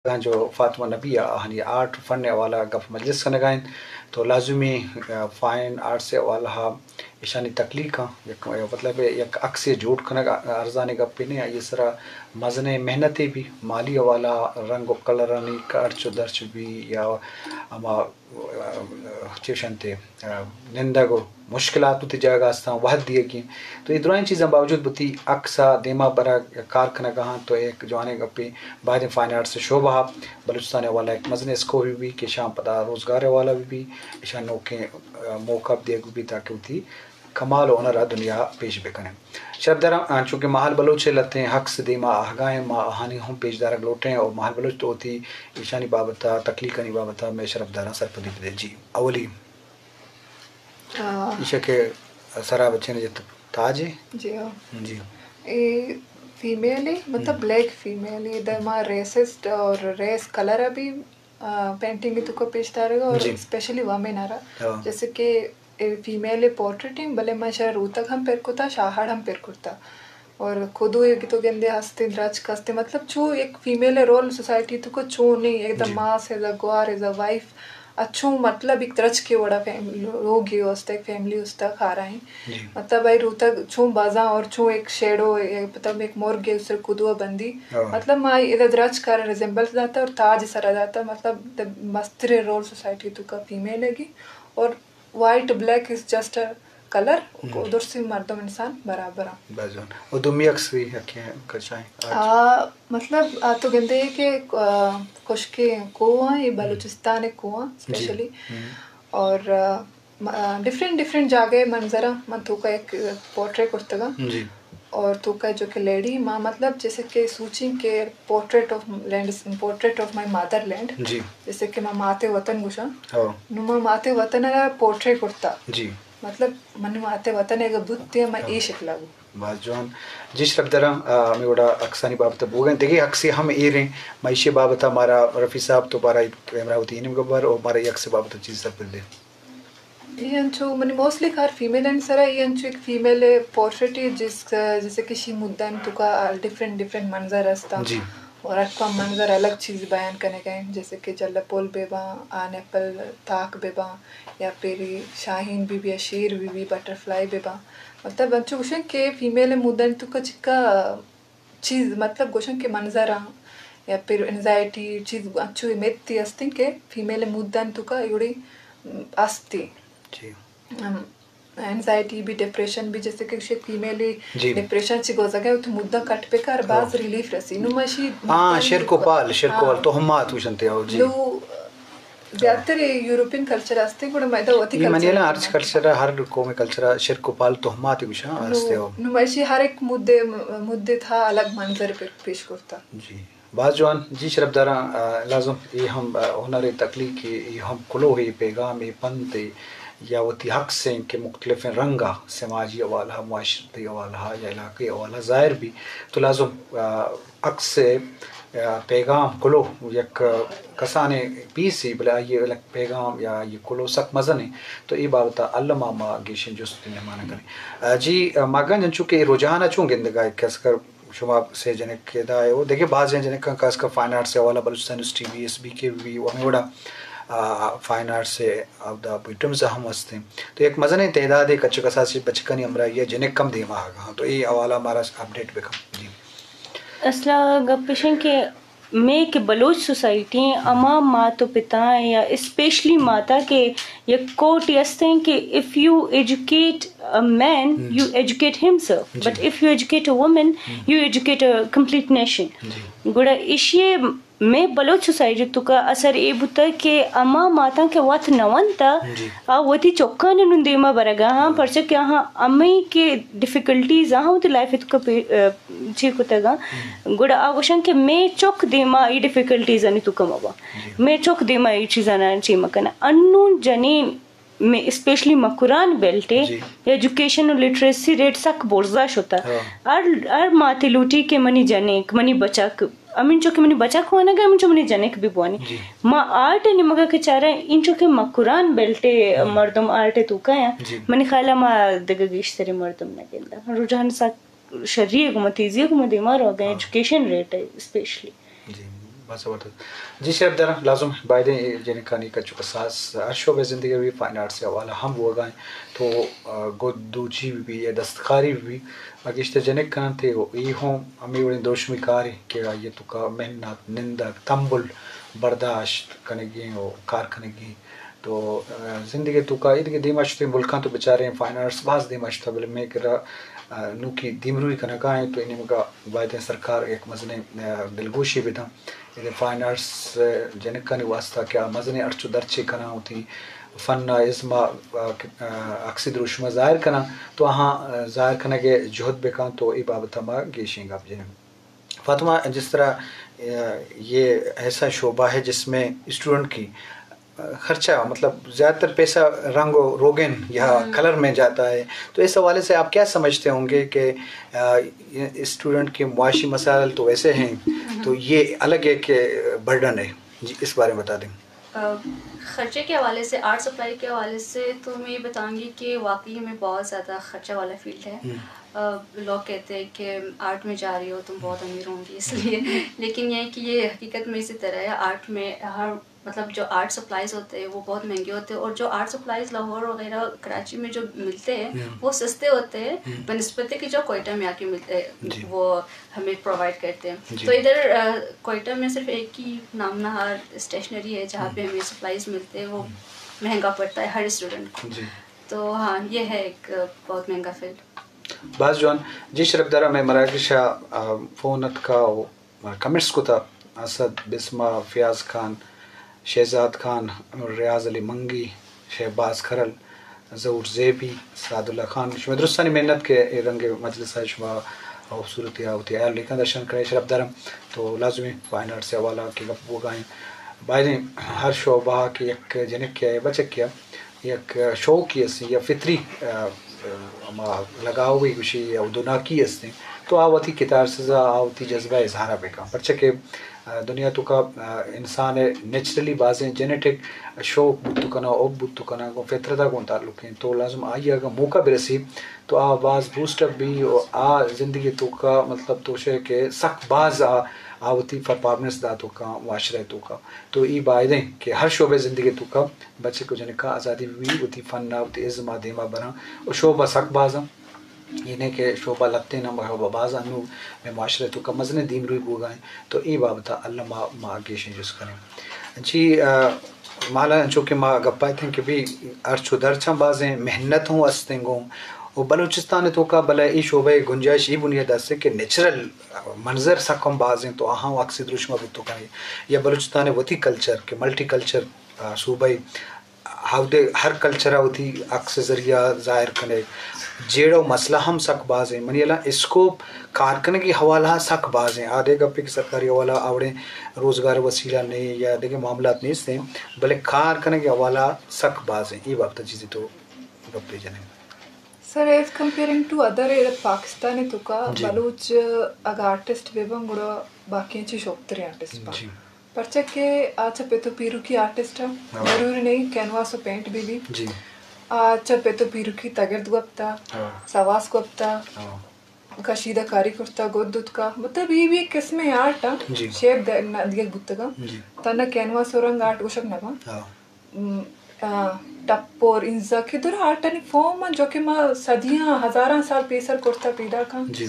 اگاں جو فاطمہ نبی ءَ آہانی آرٹ فن ءِ حوالہ ءَ گپ مجلس کنگ ءَ اِنت، تو لازمی، آ، فائن آرٹس ءِ حوالہ ءَ ایشانی تخلیقاں یک، مطلب یک عکسے جوڑ کنگ ارزانیں گپے نہ اِنت، آئی ءِ سرا مزنیں محنتے بی، مالی حوالہ ءَ رنگ ءُ کلرانی کرچ ءُ درچ بی یا ہما، آ، چے گوش اَنت، آ، نندگ ءُ مشکلات وتی جاگہ ءَ استاں، وھد دیگی اِنت۔ تو اے درائیں چیزاں باوجود وتی عکس ءَ دیما برگ ءُ کار کنگ ءَ آں، تو اے یک جوانیں گپے۔ باید اِنت فائن آرٹس ءِ شعبہ ءَ بلوچستان ءِ حوالہ ءَ یک مزنیں اسکوپ بہ بی کہ ایشاں پدا روزگار ءِ حوالہ بہ بی، ایشاں نوکیں، آ، موقع دیگ بہ بی تاکہ وتی کمال ءُ ہنر ءَ دنیا ءَ پیش بہ کن اَنت۔ شرپداراں، آ، چونکہ ماہل بلوچ ءِ لہتیں عکس دیما آہگ ءَ اِنت، ما آہانی ہم پیش دارگ لوٹ ایں اور ماہل بلوچ تو وتی ایشانی بابت ءَ، تخلیقانی بابت ءَ مئے شرپداراں سرپدی بدئے۔ جی، اولی۔ آ۔ ایشاں کہ سرا بچین جت تاج اِنت۔ جی ہاں۔ جی۔ اے فیمیل اِنت، مطلب ہم۔ بلیک فیمیل اِنت، ادا ما ریسسٹ اور ریس کلر ءَ بی، آ، پینٹنگ ءِ توکا پیش دارگ ءَ اور جی۔ اسپیشلی وومن ءَ را۔ ہاں۔ جیسے کہ اے فیمیل ءِ پورٹریٹ اِنت، بلے ما ایشاں روتگ ہم پر کتا، شاہڑ ہم پر کرتا۔ اور کدو اے کہ تو گندے ہستیں، درچک ہستیں، مطلب چو یک فیمیل ءِ رول سوسائٹی ءِ توکا چون اِنت، as a G. Mass, as a گوار، ایز اے وائف، اچو مطلب یک درچکے وڑا فیم-، لوگے است، یک فیملی است کارا اِنت۔ جی۔ مطلب آئی روتگ چون بازاں اور چون یک شیڈو، مطلب یک مرگے است کدو ءَ بندی۔ ہاں۔ مطلب ما ادا درچک ءَ را ریزمبل داتا اور تاج سرا داتا، مطلب دا مستریں رول سوسائٹی ءِ توکا فیمیل ءِ گی اور white black is just a colour, ہم۔ درستی مردم انسان برابر اَنت۔ باز جوان۔ او دومی عکس بی یکے کچائیں۔ آ، مطلب، آ تو گندے کہ، آ، خشکیں کوہ اَنت، اے ہم۔ بلوچستان ءِ کوہ اَنت جی۔ اسپیشلی۔ ہم۔ اور، آ، م-، آ، ڈفرنٹ، ڈفرنٹ جاگہ ءِ منظر اَنت۔ من توکا یک پورٹریٹ کرتگ اَنت۔ جی۔ اور توکا جو کہ لیڈی، ما مطلب جیسے کہ سوچیں کہ portrait of land, portrait of my motherland. جی۔ جیسے کہ ما مات ءِ وطن گوشاں۔ ہو۔ نو ما مات ءِ وطن ءَ را پورٹریٹ کرتا۔ جی۔ مطلب، منی مات ءِ وطن اگہ بوت تے، ما ہو۔ اے شکل ءَ بوت۔ باز جوان۔ جی شرپداراں، آ، ہمے وڑا عکسانی بابت ءَ بوگ ءَ اِنت۔ دگہ عکسے ہم ایر اِنت۔ ما ایشی بابت ءَ مارا رفیع صاحب تو بارا کیمرہ وتی اینیم گبر اور مارا اے عکس ءِ بابت ءَ چیز سرپد دے۔ اے انچو منی موسٹلی کار فیمیلانی سرا، اے انچو یک فیمیل ءِ پورٹریٹ اِنت، جس، جیسے کہ شی مدانی توکا ڈفرنٹ ڈفرنٹ منظر ہستاں۔ جی۔ اور ہر کام منظر الگ چیز بیان کنگ ءَ اِنت، جیسے کہ جلہ پل بہ باں، آن ایپل تاک بہ باں، یا پھر شاہین بہ بی، یا شیر بہ بی، بٹرفلائی بہ باں۔ مطلب انچو گوشن کہ فیمیل ءِ مدانی توکا چکا چیز، مطلب گوشن کہ منظراں یا پھر اینگزائٹی چیز انچو میتی ہستیں کہ فیمیل ءِ مدانی توکا ایوڑی ہستی۔ جی۔ ہم، اینگزائٹی بی، ڈپریشن بی، جیسے کہ گوشے فیمیل جی۔ ڈپریشن چی گوزگا ہے، تو مدہ کٹ پہ کر، باز ہاں۔ ریلیف رسی۔ نو ماشی ہاں، شرک و پال، شرک و پال، ہاں۔ تہمات گوشنتے ہو، جی۔ نو زیادہ تر یورپین کلچر ہستے، گڑا میدا وتی اے منی کلچر لا ہر کلچر، ہر قوم کلچر شرک و پال تہمات گوشاں نو، ہستے ہو۔ نو ماشی ہر ایک مدے، مدے تھا الگ منظر پہ پیش کرتا۔ جی۔ باز جوان، جی شرپداراں، آ، لازم اے ہم، آ، ہنر ءِ تخلیق ءِ اے ہم کلوہ ءِ پیغام ءِ پنت ءِ یا وتی عکس ایں کہ مختلفیں رنگ ءَ سماجی حوالہ، معاشرتی حوالہ یا علاقائی حوالہ ظاہر بی تو لازم، آ، عکس ءِ، آ، پیغام کلوہ یک کسانیں پیسے بلے آئی ءِ پیغام یا آئی ءِ کلوہ سک مزن ایں تو اے بابت ءَ الم ءَ ما گیشیں جست ءُ مہمان کنیں۔ آ، جی، آ، ماگنج انچو کہ اے رجحان ءَ چون گندگا کہ اصغر شما سے جنک ادا ئے و دگہ بازیں جنکاں خاص کر فائن آرٹس ءِ حوالہ بلوچستان یونیورسٹی بی، ایس بی کے بی و ہمے وڑا، آ، فائن آرٹس ءِ اودا بیٹمز ہم ہستیں۔ تو یک مزنیں تعدادے کچ ءُ کساسے بچکانی ہمراہی ءَ جنک ہم دیما آگا ہاں۔ تو اے حوالہ مارا اپڈیٹ بکن۔ جی۔ اصلا گپ اش انت کہ مئے کہ بلوچ سوسائٹی ایں، ہم۔ ہما مات و پتاں یا اسپیشلی ماتا کہ یک کوٹ ہستیں کہ if you educate a man, ہم۔ you educate himself, G. But if you educate a woman, ہم۔ You educate a complete nation. جی۔ گڑا ایشی ءِ مئے بلوچ سوسائٹی توکا اثر اے بوتگ کہ ہما ماتاں کہ وت نہ ونتا، جی۔ آ وتی چکاں نوں دیما برگا ہاں، ہاں۔ پرچا کہ آہاں ہمے کہ ڈیفیکلٹیز آہاں وتی لائف توکا پہ-، آ، چی کتگاں۔ ہم۔ گڑا آ گوشن کہ مئے چک دیما ای ڈیفیکلٹیز آنی توکا مبا۔ جی۔ مئے چک دیما ای چیزانا چی مکن۔ انوں جنین مئے اسپیشلی مکران بیلٹ ءَ جی۔ ایجوکیشن و لٹریسی ریٹ سک برزا شتا۔ ہاں۔ ہر، ہر ماتے لوٹی کہ منی جنک، منی بچک، ہمینچو کہ منی بچک وانگ ءَ، ہمینچو منی جنک بھی بوانی۔ جی۔ ما آرٹ ءِ نیمگا کہ چاریں، اینچو کہ مکران بیلٹ ءِ ہم۔ مردم آرٹ ءِ توکا ہیں، جی۔ منی خیال ءَ ما دگہ گیشتریں مردم نہ گنداں۔ رجحان سک شری ءِ گوما، تیزی ءِ گوما دیما روگ ءَ، ہاں۔ ایجوکیشن ریٹ ءَ اسپیشلی۔ جی۔ باز زبردست۔ جی شرپ دارا، لازم بایدیں اے جنکانی کچ و کساس ہر شعبہ زندگی بی، فائن آرٹس حوالہ ہم بوگا ہیں تو، آ، گد دوچی بی بی یا دستکاری بی بی۔ گیشتر جنک کننت و ای ہوں ہمے وڑیں دروشمی کارے کہ آئی توکا محنت، نندگ، تمبل، برداشت کنگی و کار کنگی۔ تو، آ، زندگی توکا ایدگہ دیما شتیں ملکاں تو بچاریں فائن آرٹس باز دیما شتا، بلے مئے کرا، آ، نوکی دیمروی کنگا ہیں تو اے نیمگا بایدیں سرکار یک مزنیں، آ، دلگوشی بداں۔ اے فائن آرٹس، آ، جنکانی واسطہ کہ آ مزنیں ہرچو درچے کناں وتی فن ء ازم ء، آ، آ، عکسی دروشم ء ظاہر کناں تو آہاں، آ، ظاہر کنگ ء جہد بکاں تو اے بابت ء ما گیشیں گپ جنیں۔ فاطمہ، جس طرح، آ، یہ ایسا شعبہ ہے جس میں اسٹوڈنٹ کی، آ، خرچہ، مطلب، زیادہ تر پیسہ رنگ و روگن یا کلر میں جاتا ہے، تو اس حوالے سے آپ کیا سمجھتے ہوں گے کہ، آ، اسٹوڈنٹ کے معاشی مسائل تو ویسے ہیں، تو یہ الگ ایک برڈن ہے؟ جی، اس بارے میں بتا دیں۔ آ، خرچے کے حوالے سے، آرٹ سپلائی کے حوالے سے تو میں یہ بتاؤں گی کہ واقعی میں بہت زیادہ خرچہ والا فیلڈ ہے۔ آ، لوگ کہتے ہیں کہ آرٹ میں جا رہی ہو، تم بہت امیر ہوں گی اس لیے، لیکن یہ ہے کہ یہ حقیقت میں اسی طرح ہے۔ آرٹ میں ہر، مطلب، جو آرٹ سپلائز ہوتے ہیں وہ بہت مہنگے ہوتے ہیں، اور جو آرٹ سپلائز لاہور وغیرہ کراچی میں جو ملتے ہیں وہ سستے ہوتے ہیں بنسبت کہ جو کوئٹہ میں آ کے ملتے ہیں، وہ ہمیں پرووائڈ کرتے ہیں۔ تو ادھر، آ، کوئٹہ میں صرف ایک ہی نام نہاد اسٹیشنری ہے جہاں پہ ہمیں سپلائز ملتے ہیں، وہ مہنگا پڑتا ہے ہر اسٹوڈنٹ کو۔ تو ہاں، یہ ہے ایک، آ، بہت مہنگا فیلڈ۔ باز جوان۔ جی شرپ دارا، مئے مراگش ء، آ، فون اتکا و کمنٹس کتا، اسد، بسما، فیاض خان، شہزاد خان، ریاض علی منگی، شہباز کھرل، ظہور زیبی، سعد اللہ خان، شما درستانی محنت کہ اے رنگ مجلس ء شما خوبصورتی ء وتی حیال لیکن درشان کنے شرپ دارم۔ تو لازمی فائن آرٹس حوالہ کہ گپ بوگائیں، بایدیں ہر شعبہ کہ یک جنک یا بچک یا یک شوقی است یا فطری، آ، آ، ہما لگاؤی گوشی یا دوناکی است، تو آ وتی کتار سزا، آ وتی جذبہ اظہارہ بکن، پرچہ کہ، آ، دنیا توکا، آ، انسان نیچرلی بازیں جینیٹک شوق بوت کناں، حب بوت کناں، گوں فطرت ء گوں تعلق ہیں، تو لازم آئی اگاں موقع برسی تو آ باز بوسٹ اپ بی و آ زندگی توکا، مطلب، تو شے کہ سک باز آ، آ وتی پرفارمنس دات و کاں معاشرہ توکا۔ تو ای بایدیں کہ ہر شعبہ زندگی توکا بچک و جنکاں آزادی بہ بیت، وتی فن ء وتی ازم ء دیما براں و شعبہ سک باز انت۔ اے نہ کہ شعبہ لتیں نہ، شعبہ باز انت، نوں مئے معاشرہ توکا مزنیں دیمروی بوگا انت۔ تو اے بابت ء الم ء ما گیشیں جست کنیں۔ جی، آ، مالا انچو کہ ما گپ ء اتیں کہ بی ہرچ و درچ ہم بازیں محنت ہوں استیں گوں و بلوچستان توکا بلے اے شعبہ گنجائش اے بنیاد است کہ نیچرل منظر سک ہم باز انت تو آہاں عکس دروشم ء بوت کنئے یا بلوچستان وتی کلچر کہ ملٹی کلچر، آ، صوبہ ء، ہودے ہر کلچر ء وتی عکس ذریعہ ظاہر کنے۔ جیڑہ و مسئلہ ہم سک باز ہیں۔ منی الان اسکوپ کار کنگی حوالہ سک باز ہیں۔ آ دگہ گپے کہ سرکاری حوالہ آوڑیں روزگار وسیلہ نہیں یا دگہ معاملات نیست ہیں، بلے کار کنگی حوالہ سک باز ہیں۔ اے بابت چیزی تو گپے جنیں۔ Sir, as comparing to other, Pakistan توکا جی۔ بلوچ اگہ آرٹسٹ بہ بن گڑا باقی چی شوبتریں آرٹسٹ بن۔ جی۔ پرچہ کہ آ چہ پت و پیروکی آرٹسٹ ء، ہاں۔ ضروری نہیں کینواس و پینٹ بہ بی۔ جی۔ آ چہ پت و پیروکی تگرد گپتا، ہاں۔ سواس گپتا، ہاں۔ کشیدہ کاری کرتا، گد اتکا۔ مطلب، یہ بھی ایک قسم آرٹ ء۔ جی۔ شیپ دے-، نہ دیگ بوتگا۔ جی۔ تنہ کینواس و رنگ آرٹ گوشگ نہ باں۔ ہاں۔ م، آ، ٹپور انزا کہ در آرٹانی فارم آں جو کہ ما صدیاں، ہزاراں سال پیسر کرتا پیداک آں۔ جی۔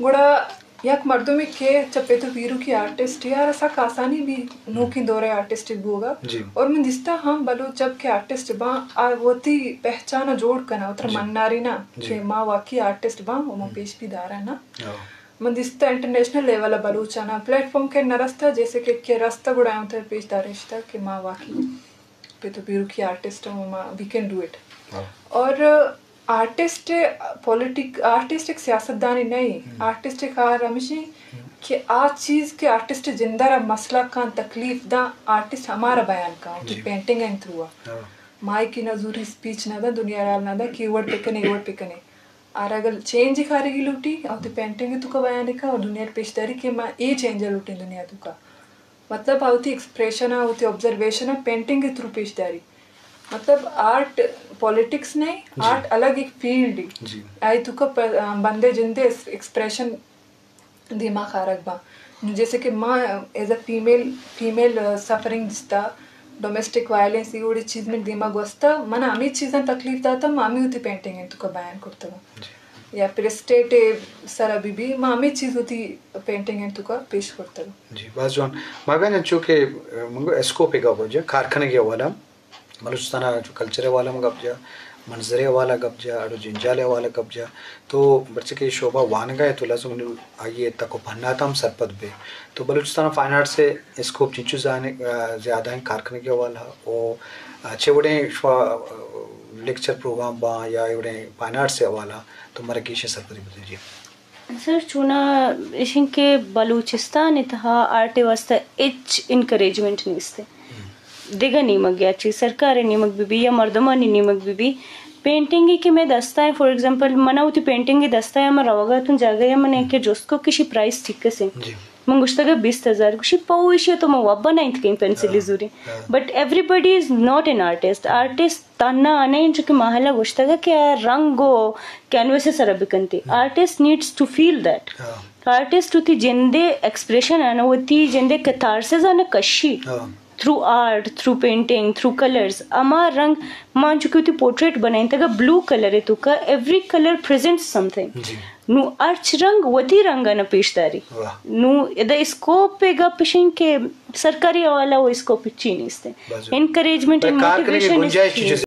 گڑا یک مردمے کہ چہ پت و پیروکی آرٹسٹ یار سک آسانی بی نوکیں دورے آرٹسٹ بوگا۔ جی۔ اور من دیستا ہم بلوچ جب کہ آرٹسٹ باں، آ وتی پہچان جوڑ کنا، وتر جی۔ منارینا جی۔ کہ ما واقعی آرٹسٹ باں و من جی۔ پیش بی دارانا۔ ہاں۔ من دیستا انٹرنیشنل لیول بلوچانا پلیٹ فارم کہ نہ رستا، جیسے کہ، کہ رستا گڑا ہم تر پیش دارشتا کہ ما واقعی پت و پیروکی آرٹسٹ ہم ما، we can do it۔ ہاں۔ اور آرٹسٹ پولیٹک، آرٹسٹ ایک سیاستدانے نہیں، ہم۔ آرٹسٹ کار ہمیشی ہم۔ کہ آ چیز کہ آرٹسٹ جندر مسئلہ کان تکلیف دا، آرٹسٹ ہمارا بیان کان، جی۔ پینٹنگ ان تھرو۔ ہاں۔ مائیک نہ زوری، اسپیچ نہ دا، دنیا رال نہ دا کہ وڑ پکنے، وڑ پکنے۔ آرا اگر چینج کاریگی لوٹی، او تے پینٹنگ توکا بیان کا اور دنیا پیش داری کہ ما اے چینج لوٹیں دنیا توکا۔ مطلب، آ وتی ایکسپریشن ء، وتی آبزرویشن ء پینٹنگ ء تھرو پیش داری۔ مطلب، آرٹ پالیٹکس نہیں، جی۔ آرٹ الگ ایک فیلڈ ہے۔ جی۔ آئی توکا پ-، آ، بندے جندے ایکس-، ایکسپریشن دیما خارگ باں۔ جیسے کہ ما as a female, female suffering دیستا، ڈومیسٹک وائلنس، یہ وڑی چیز من دیما گوستا، من ہمیں چیزاں تکلیف داتا، ما ہمیں ہوتی پینٹنگ ہیں تو کا بیان کرتا۔ یا پرسٹیٹ سرا بی بی، ما ہمیں چیز ہوتی پینٹنگ ہیں تو کا پیش کرتا۔ جی، باز جوان۔ مابین انچو کہ منگو اسکوپ گپ جا، کارکنگ والا، بلوچستان ء چو کلچر ء حوالہ ء گپ جا، منظر ء حوالہ ء گپ جا، اڑ و جنجال ء حوالہ ء گپ جا، تو پرچہ کہ شعبہ وانگ ء تو لازم آئی ء تک و پہنات ہم سرپد بے۔ تو بلوچستان ء فائن آرٹس ء اسکوپ چنچو زیادہ ہیں کارکنگ ء حوالہ ء، و چہ وڑیں شما لیکچر پروگرام باں یا اے وڑیں فائن آرٹس ء حوالہ ء تو مرا گیشیں سرپدی بدے جی۔ سر، چونا ایشن کہ بلوچستان ء تہا آرٹ ء واستہ ہچ انکریجمنٹ نیست۔ دگہ نیمگ یا چی سرکار ء نیمگ بہ بی یا مردمانی نیمگ بہ بی، پینٹنگ ء کہ میں دستا ہے، فار ایگزامپل، منا وتی پینٹنگ ء دستا ہے، من روگا توں جاگہ یا من کہ جست کو کشی پرائس ٹھیک سے۔ جی۔ من گوشتگ بیست ہزار، گوشی پو ایشی تو من وبا نہ انت کہیں پینسلی زوری۔ But everybody is not an artist. Artist تنہا آنے انچو کہ ماہلا گوشتگ کہ آ رنگ و کینوس سر بکنتی۔ Artist needs to feel that. Artist وتی جندے ایکسپریشن آنا، وتی جندے کتارسز آنا کشی۔ Through art, through painting, through colours, اما رنگ مان چکے وتی پورٹریٹ بنائیں تگا بلو کلر ہے تو کا every colour present something. نو ہرچ رنگ وتی رنگ آنا پیش داری۔ نو ادا اسکوپ پہ گپ شنگ کہ سرکاری حوالہ و اسکوپ چی نیست ہے۔ انکریجمنٹ، موٹیویشن، گنجائش